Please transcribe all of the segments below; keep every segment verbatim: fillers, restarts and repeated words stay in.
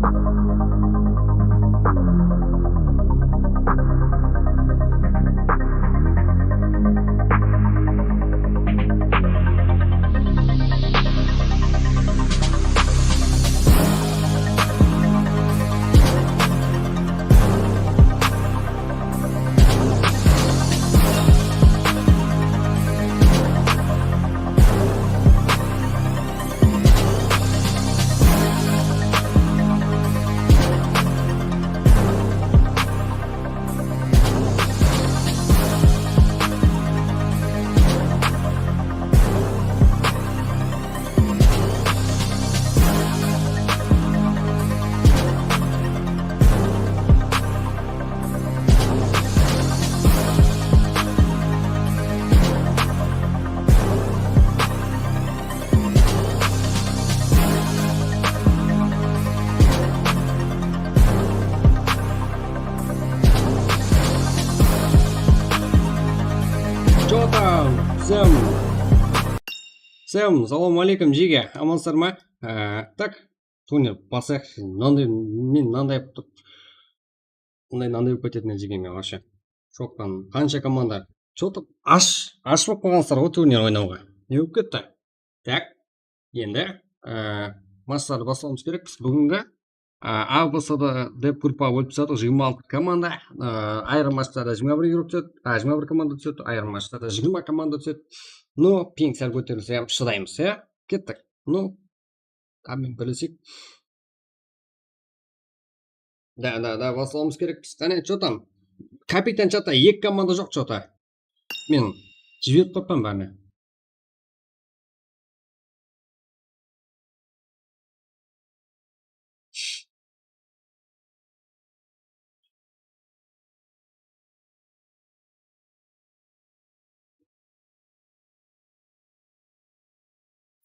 Чё там? Всем, всем, салам алейкум, jege. Amansızlar ma? Á, tak, turnirdin baslayıqshı. Mınanday, men mınanday qılıp turıp, mınday, mınanday bolıp ketetin edi, jege, men вообще shoktan. Qansha komanda. Что-то ash, ash bolıp qalǵansızlar ǵoy turnir oynawǵa. Ne bolıp ketti? Tak, endi, e, matchlardı baslawımız kerekpiz. Búgingi, e, A, B, C, D dep gruppaǵa bólip tasladıq, jigirma altı komanda. E, ayırım matchlarda jigirma bir igrok túsedi, a, jigirma bir komanda túsedi, ayırım matchlarda jigirma komanda túsedi. No, ping sál kóterilse hám shıdaymız, ya. Kettik. No, tamam, birleseyik. Da, da, da, baslawımız kerekpiz. Qáne, что там? Kapitan chatta, eki komanda joq, что-то. Men jiberip qoyıppan bárine.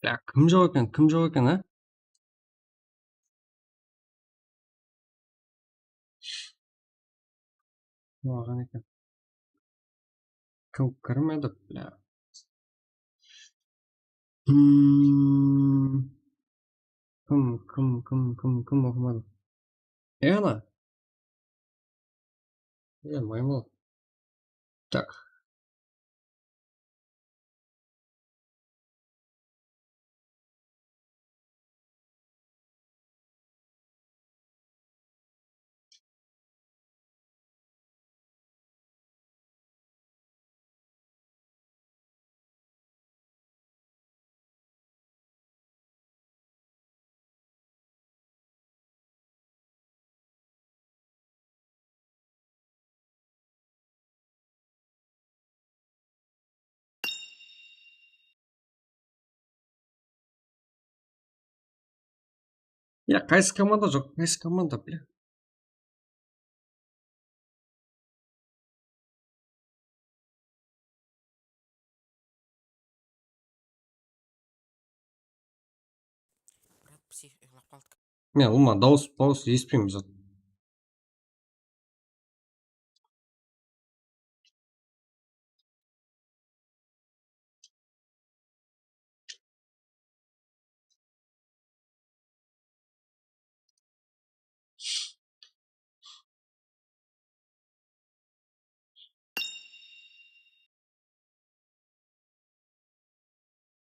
Ya, kim joq eken, kim joq eken, a? Kim alǵan eken? Kim kirmedi, bla. Hmm. Kim, kim, kim, kim, kim oqımadı? E, ana. E, maymıl. Tak. Ya, qaysı komanda joq, qaysı komanda, bla. Brat, psix, uxlap qaldı. Men ulıwma dawıs, dawıs esitpeymen zat.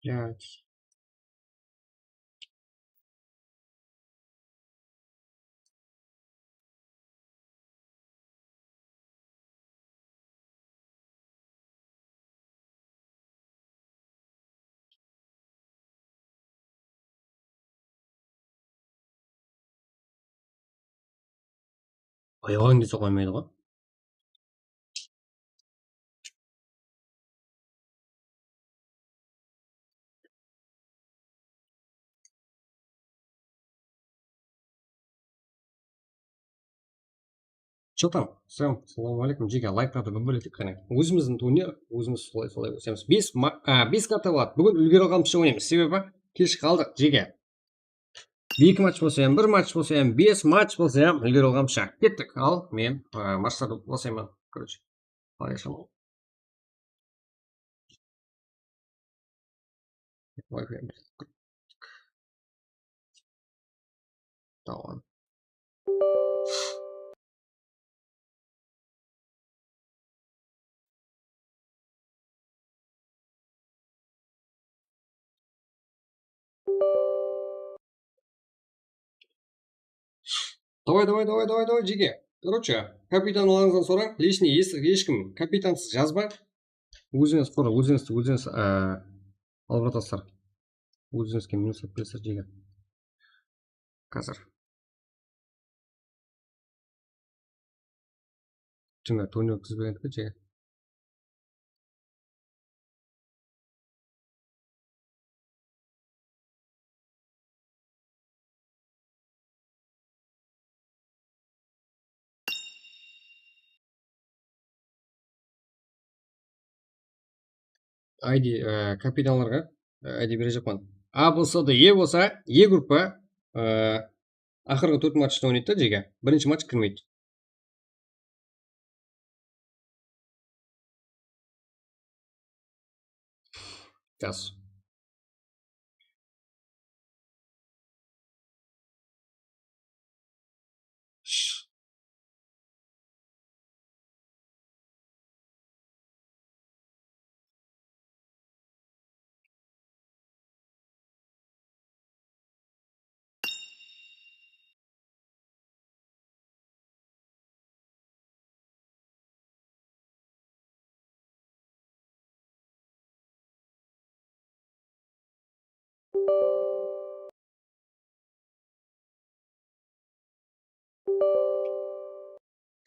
Блядь. Oyǵan dese qoymaydı ǵoy. Что там? Всем, салам aleykum, jege, layklardı bir bóletik qáne. Ózimizdiń turnir, ózimiz solay, solay ósemiz. Bes ma-, a, bes karta boladı. Búgin úlgere alǵanımızsha oynaymiz. Sebebi kesh qaldıq, jege. Eki match bolsa hám, bir match bolsa hám, bes match bolsa hám úlgere alǵanımızsha. Kettik. Al, men, a, matchlardı baslayman. Короче, qalay ashaman. Wi-Fi. Tamam. Давай, давay, давay, давay, давay, jeke. Короче, kapitanlarıńızdan sorań, личный, если eshkim kapitansız jazbań. Ózińiz qor, ózińizdi, ózińiz, e, alıp atasızlar. Ózińizge minus alıp beresiz, jeke. Házir. Túni, túni ótkizbegen eken, jeke. I D, e, kapitanlarǵa, e, I D berejaqpan. A bolsa da, E bolsa, E gruppa, e, aqırǵı tórt matchta oynaydı da, jeke. Birinshi match kirmeydi. Gaz.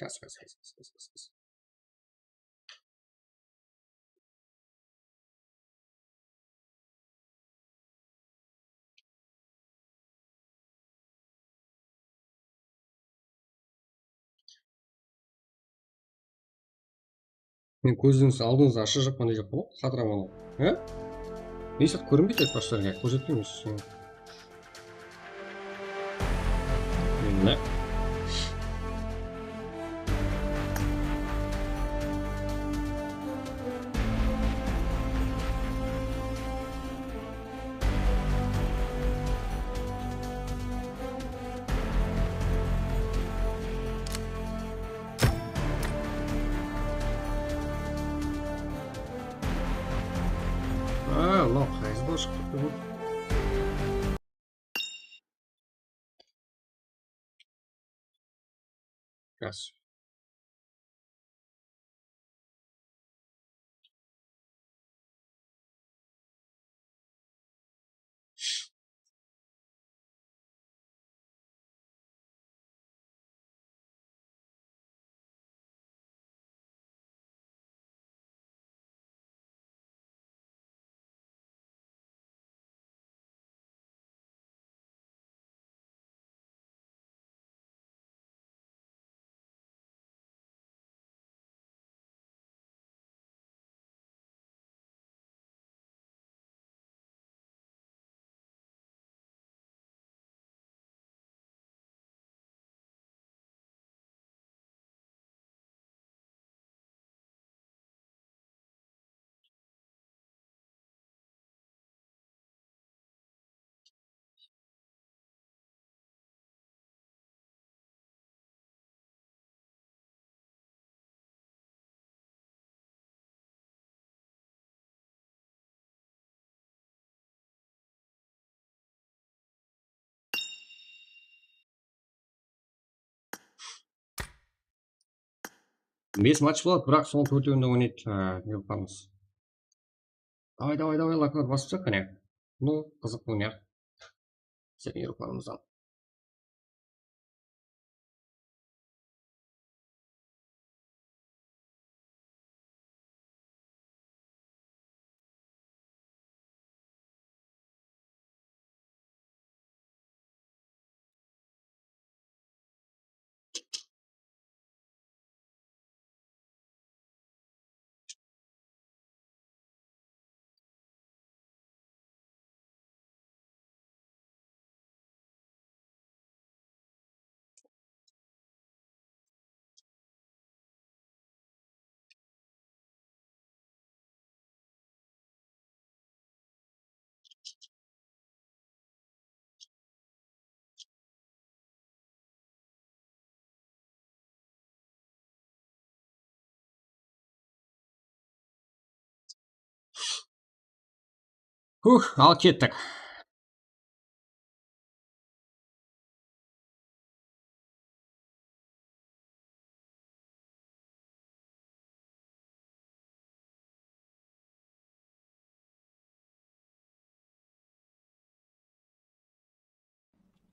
Gaz, gaz, gaz, gaz, gaz, gaz, gaz. Men kózińizdi aldıńızda ashıp jaqpan deyjaqpan ǵoy, xatıra bolıp. Há? Esat kórinbeydi aytpaqshılarǵa, kórsetpeymiz. Mine. A, mınaw qaysı bolıp shıǵıp ketti bul? Gaz. Bes match boladı, biraq sonıń tórtewinde oynaydı, e, Evropamız. Davay, davay, davay, Laklar basıp shıq, qáne. Ну, qızıq oynayıq. Bizlerdiń Evropamızdan. Huh, al kettik.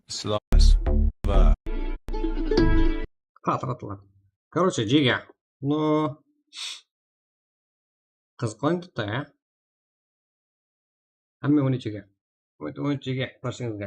Slice. Qatır atılǵan. Короче, jege. No. Qızıq oyın tuttu, ya. Hámme oynadı jege. Oynadı, oynadı jege, bársheń.